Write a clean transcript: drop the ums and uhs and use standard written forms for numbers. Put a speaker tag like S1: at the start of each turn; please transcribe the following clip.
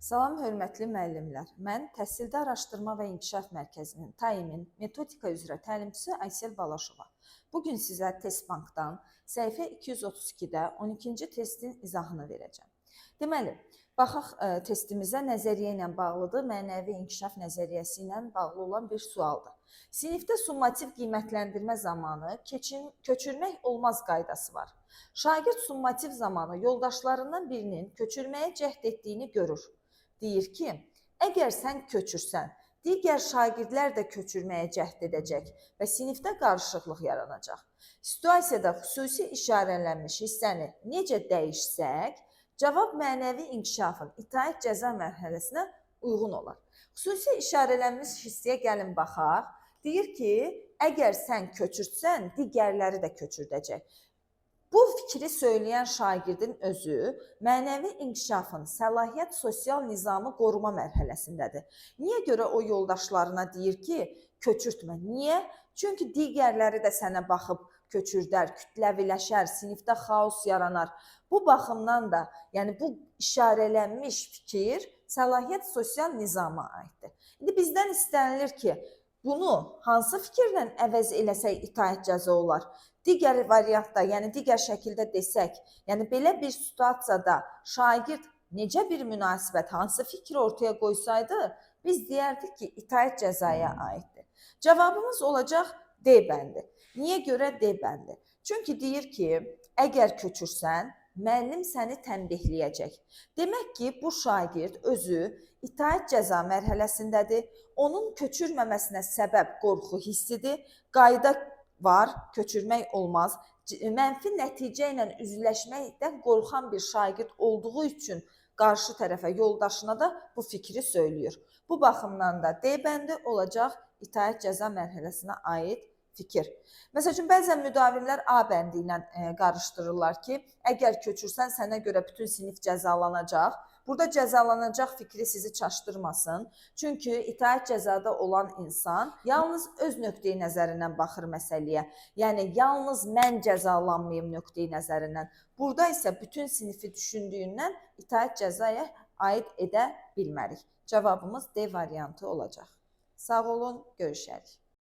S1: Salam hörmətli müəllimlər. Mən Təhsildə Araşdırma və İnkişaf Mərkəzinin TAİM-in metodika üzrə təlimçisi Aysel Balaşova. Bu gün sizə test bankdan səhifə 232-də 12-ci testin izahını verəcəm. Deməli, baxaq testimizə nəzəriyyə ilə bağlıdır, mənəvi inkişaf nəzəriyyəsi ilə bağlı olan bir sualdır. Sinifdə summativ qiymətləndirmə zamanı köçürmək olmaz qaydası var. Şagird summativ zamanı yoldaşlarından birinin köçürməyə cəhd etdiyini görür. Deyir ki, əgər sən köçürsən, digər şagirdlər də köçürməyə cəhd edəcək və sinifdə qarışıqlıq yaranacaq. Situasiyada xüsusi işarələnmiş hissəni necə dəyişsək, cavab mənəvi inkişafın itaət cəza mərhələsinə uyğun olar. Xüsusi işarələnmiş hissəyə gəlin baxaq. Deyir ki, əgər sən köçürtsən, digərləri də köçürdəcək. Bu fikri söyləyən şagirdin özü mənəvi inkişafın səlahiyyət sosial nizamı qoruma mərhələsindədir. Niyə görə o yoldaşlarına deyir ki, köçürtmə? Niyə? Çünki digərləri də sənə baxıb köçürdər, kütləviləşər, sinifdə xaos yaranar. Bu baxımdan da, yəni bu işarələnmiş fikir səlahiyyət sosial nizama aiddir. İndi bizdən istənilir ki, bunu hansı fikirlə əvəz eləsək itaət cəza olar? Digər variantda, yəni digər şəkildə desək, yəni belə bir situasiyada şagird necə bir münasibət, hansı fikri ortaya qoysaydı, biz deyərdik ki, itaət cəzaya aiddir. Cavabımız olacaq D bəndi. Niyə görə D bəndi? Çünki deyir ki, əgər köçürsən, müəllim səni tənbihləyəcək. Demək ki, bu şagird özü itaət cəza mərhələsindədir. Onun köçürməməsinə səbəb qorxu hissidir. Qayda var, köçürmək olmaz. Mənfi nəticə ilə üzləşməkdən qorxan bir şagird olduğu üçün qarşı tərəfə, yoldaşına da bu fikri söylüyor. Bu baxımdan da D bəndi olacaq itaət cəza mərhələsinə aid fikir. Məsəl üçün, bəzən müdavimlər A bəndi ilə qarışdırırlar ki, əgər köçürsən, sənə görə bütün sinif cəzalanacaq. Burada cəzalanacaq fikri sizi çaşdırmasın. Çünki itaət cəzada olan insan yalnız öz nöqteyi nəzərindən baxır məsələyə. Yəni, yalnız mən cəzalanmayım nöqteyi nəzərindən. Burada isə bütün sinifi düşündüyündən itaət cəzaya aid edə bilmərik. Cavabımız D variantı olacaq. Sağ olun, görüşərik.